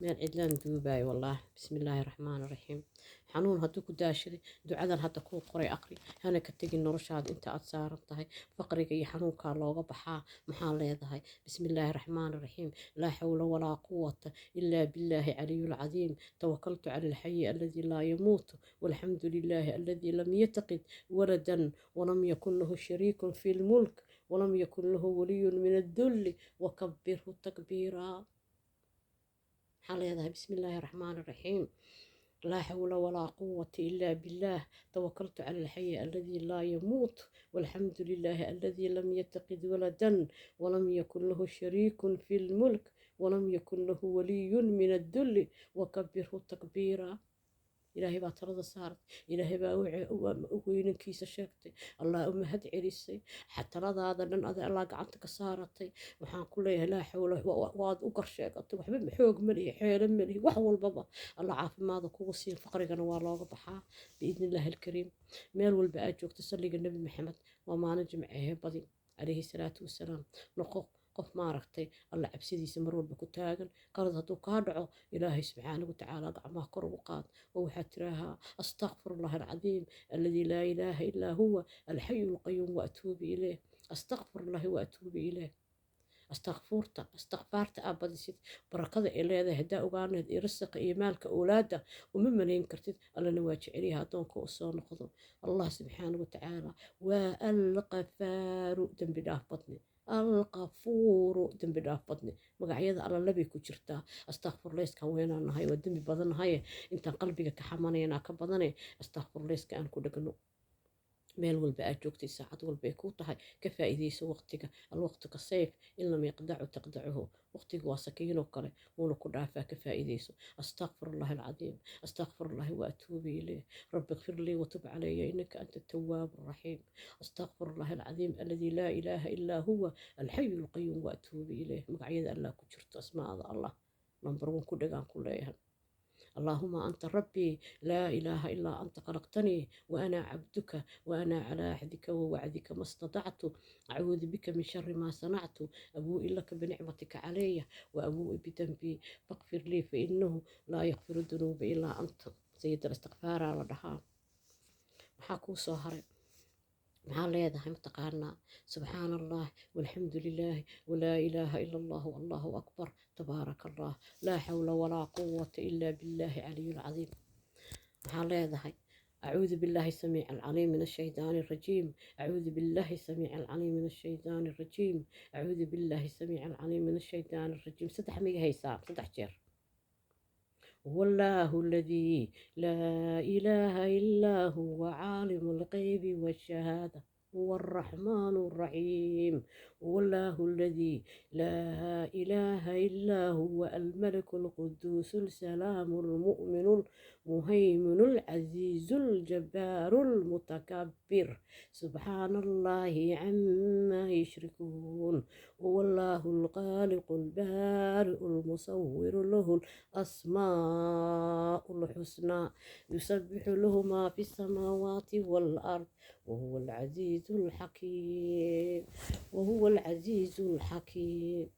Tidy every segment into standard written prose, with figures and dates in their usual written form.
Meel cidlaan duubaayo wallaahi. Bismi illaahi raxmaani raxiim. Xanuun hadduu ku daashaday, ducadan hadda kuu qoray aqri, hana ka tegin noloshaada inta aad saaran tahay. Faqriga iyo xanuunkaa looga baxaa. Maxaa leedahay? Bismi illaahi raxmaani raxiim. Laa xawla walaa quwata ilaa billaahi caliyul cadiim. Tawakaltu cala alxayi alladii laa yamuutu, walxamdu lilaahi alladii lam yataqid waladan walam yakun lahu shariikun fi lmulk walam yakun lahu waliyun min addulli, wakabirhu takbiiraa. Maxaa leedahay? Bismi illaahi raxmaani raxiim. Laa xawla walaa quwata ilaa billaah. Tawakaltu cala alxayi alladii laa yamuut, walxamdu lilaahi alladii lam yataqid waladan walam yakun lahu shariikun fi lmulk walam yakun lahu waliyun min addulli, wakabirhu takbiiraa. Ilaahay baa talada saaray, Ilaahay baa weynankiisa sheegtay, Allah u mahad celisay. Taladaada dhan ada Allah gacanta ka saaratay. Waxaan ku leeyahay, laa xawla, waad u gar sheegatay. Waxba xoog ma lihi, xeelo ma lihi, wax walbaba Allah caafimaada kugu siin. Faqrigana waa looga baxaa biidni illaahi alkariim. Meel walba aad joogto, salliga Nebi Maxamed, waa maalin jimcehee, badi calayhi salaatu wasalaam. Noqo qof maaragtay Alla cabsidiisa mar walba ku taagan. Qalad hadduu kaa dhaco, Ilaahay subxaanahu watacaala gacmaha kor ugu qaad oo waxaad tiraahaa: astaqfir allah alcadiim alladii laa ilaaha ilaa huwa alxayu alqayuum wa atuubu ilayh. Astaqfir allahi wa atuubu ilayh. Astakfuurta, istikfaarta aa badisid, barakada ay leedahay haddaa ogaanayd, iyo risiqa iyo maalka owlaadda uma malayn kartid. Allana waa jecelyaha addoonka u soo noqdo. Allah subxaanahu watacaala waa alqafaaru, dembi dhaaf badne, alqafuuru, dembi dhaaf badne. Magacyada Alla labay ku jirtaa. Astakfurleyska haweenaan nahay, waa dembi badannahaye, intaan qalbiga ka xamanaynaa ka badane. Astakfurleyska aan ku dhegno. Meel walba aad joogtay, saacad walba ay kuu tahay, ka faa'iidayso waqtiga. Alwaqtu ka sayf, in lam yaqdacu taqdacuhu. Waqtigu waa sakiinoo kale, wuuna ku dhaafaa. Ka faa'iidayso. Astaqfir allahi alcadiim, astaqfir allahi wa atuubu ilayh. Rabbi ighfir lii watub calaya, innaka anta atawaabu raxiim. Astaqfir allahi alcadiim alladii laa ilaaha ilaa huwa alxayu alqayuum wa atuubu ilayh. Magacyada Allah ku jirto, asmaada Allah number one ku dhagaan ku leeyahay. اللهم أنت ربي لا إله إلا أنت، خلقتني وأنا عبدك، وأنا على عهدك ووعدك ما استطعت. أعوذ بك من شر ما صنعت، أبوء لك بنعمتك علي وأبوء بذنبي، فاغفر لي فإنه لا يغفر الذنوب إلا أنت. سيد الاستغفار على dhahaa. Maxaa kuu soo haray? Maxaa leedahay mataqaanaa? Subxaana Allah walxamdu lilaahi walaa ilaaha ila Allah wallahu akbar, tabaaraka Allah, laa xawla walaa quwata ilaa billaahi caliyu lcadiim. Maxaa leedahay? أعوذ بالله السميع العليم من الشيطان الرجيم، أعوذ بالله السميع العليم من الشيطان الرجيم، أعوذ بالله السميع العليم من الشيطان الرجيم. Saddex miga haysaa? Saddex jeer. هو الله الذي لا إله إلا هو، عالم الغيب والشهادة، هو الرحمن الرحيم. هو الله الذي لا إله إلا هو، الملك القدوس السلام المؤمن المهيمن العزيز الجبار المتكبر، سبحان الله عما يشركون. هو الله الخالق البارئ المصور، له الأسماء الحسنى، يسبح له ما في السماوات والأرض، وهو العزيز الحكيم، وهو العزيز الحكيم.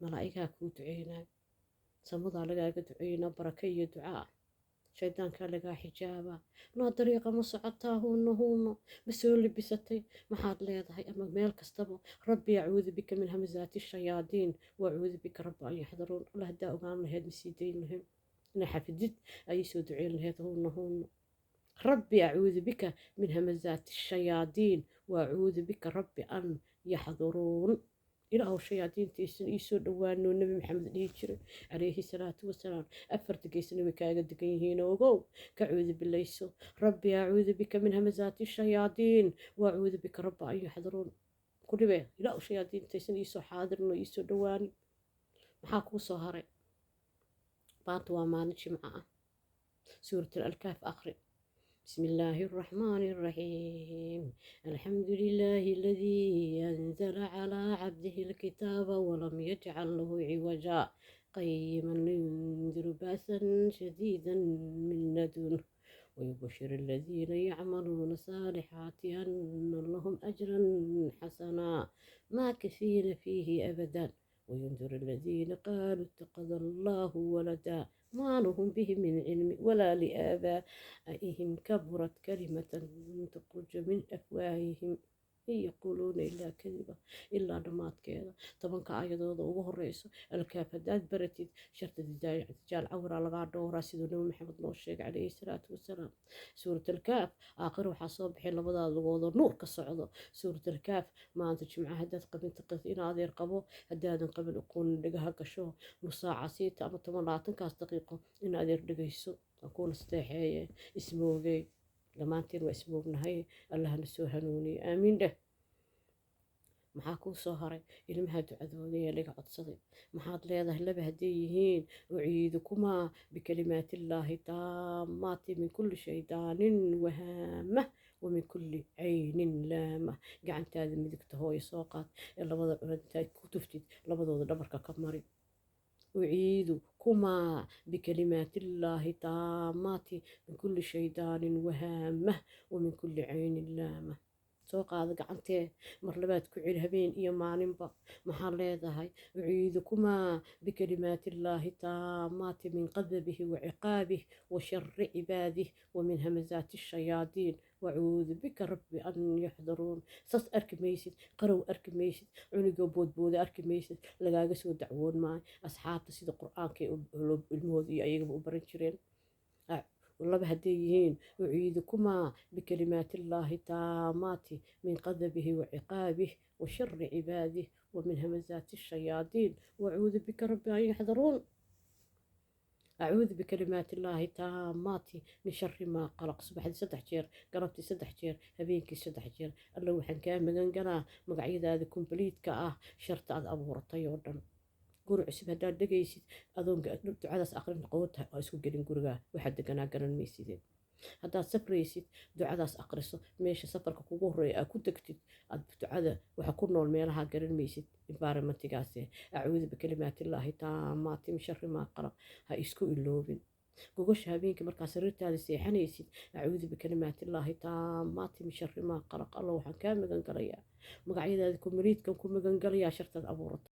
Malaa'igaa kuu duceynaa, samadaa lagaaga duceynaa, baraka iyo ducaa. Shaydaankaa lagaa xijaabaa. Naa dariiqa ma socotaa? Huuna huuno, ma soo libisatay? Maxaad leedahay? Ama meel kastaba: rabbi acuudu bika min hamazaati shayaadiin wa acuudu bika rabbi an yaxdaruun. Allah haddaa ogaan lahayd, ma sii dayn lahayn. Inaa xafidid ayay soo duceyn lahayd. Huuna huuno, rabbi acuudu bika min hamazaati shayaadiin wa acuudu bika rabbi an yaxduruun. Ilaahow shayaadiintiisan iisoo dhowaano, Nebi Maxamed dhihi jiray calayhi salaatu wasalaam. Afarta geesna way kaaga degan yihiin, ogow. Ka cuudu bilayso. Rabbi acuudu bika min hamazaati shayaadiin wa acuudu bika rabbi an yaxduruun. Ku dhibe, ilaahow shayaadiintaysan iisoo xaadirno, iisoo dhowaanin. Maxaa kuu soo haray? Maanta waa maalin jimco ah. Suurat al-Alkaaf aqri. بسم الله الرحمن الرحيم. الحمد لله الذي أنزل على عبده الكتاب ولم يجعل له عوجا. قيما لينذر بأسا شديدا من لدنه ويبشر الذين يعملون الصالحات أن لهم أجرا حسنا ماكثين فيه أبدا. وينذر الذين قالوا اتخذ الله ولدا ما لهم به من علم ولا لآبائهم كبرت كلمة تخرج من أفواههم إن يقولون إلا كذبا. Ilaa dhammaadkeeda 10-ka aayadooda ugu horeyso Alkaaf haddaad baratid, sharta Dajaal cawraa lagaa dhowraa, siduu Nabi Maxamed noo sheegay calayhi salaatu wasalaam. Suurat Alkaaf aakhir waxaa soo bixay labadaa lugoodoo nuur ka socdo. Suurat Alkaaf maanta Jimca haddaad qabin taqid in adeer qabo, haddaadan qabin aqoonin dhagaha gasho nus saaca siita ama 10 20-kaas daqiiqo in adeer dhegayso kuuna sadeexeeye. Ismoogey dhammaanteen waa ismoognahay. Allahna soo hanuuniye, aamiin dheh. Maxaa kuu soo haray? Ilmaha ducadooda ee laga codsaday. Maxaad leedahay? Laba hadday yihiin: uciidukumaa bikalimaatillaahi taamaati min kulli shaydaanin wahaamah wamin kulli caynin laamah. Gacantaada midigta, hooyo, soo qaad ee labada cunad intaad ku tuftid labadooda dhabarka ka mari. Uciidukumaa bikalimaatillaahi taamaati min kulli shaydaanin wahaamah wamin kulli caynin laamah. Soo qaado gacantee, mar labaad ku celi, habeen iyo maalinba. Maxaad leedahay? Uciidukumaa bikalimaatillaahi taamaati min qadabihi wa ciqaabih wa shari cibaadih wa min hamazaati shayaadiin wacuudu bika rabbi an yaxdaruun. Sas arki maysid, qarow arki maysid, cunigoo boodbooda arki maysid, lagaaga soo dacwoon maayo. Asxaabta sida Qur-aanka ilmahooda iyo ayagaba u baran jireen. Laba hadday yihiin: uciidukumaa bikalimaatillaahi taamaati min qadabihi wa ciqaabih wa shari cibaadih wa min hamazaati shayaadiin wacuudu bika rabbi an yaxdaruun. Acuudu bikalimaatillaahi taamaati min shari maa qalaq. Subaxdii 3 jeer, galabtii 3 jeer, habeenkii 3 jeer. Alla, waxaan kaa magan galaa magacyadaada complete-ka ah sharta aad abuuratay oo dhan. Guri cusub haddaad dhegaysid, adoon ducadaas aqrin qoota oo isku gelin gurigaa waxaad deganaa garan maysideen. Haddaad safraysid, ducadaas aqriso. Meesha safarka kugu horeeya aad ku degtid, aad ducada waxa ku nool meelaha garan maysid, environmentigaasi. Acuudu bikalimaatillaahi taamaati min shari maa qalaq ha isku iloobin. Gogosha habeenkii markaa sariirtaada seexanaysid: acuudu bikalimaatillaahi taamaati min shari maa qalaq. Alla, waxaan kaa magan galayaa magacyadaada complete-kan ku magan galayaa shartaad abuuratay.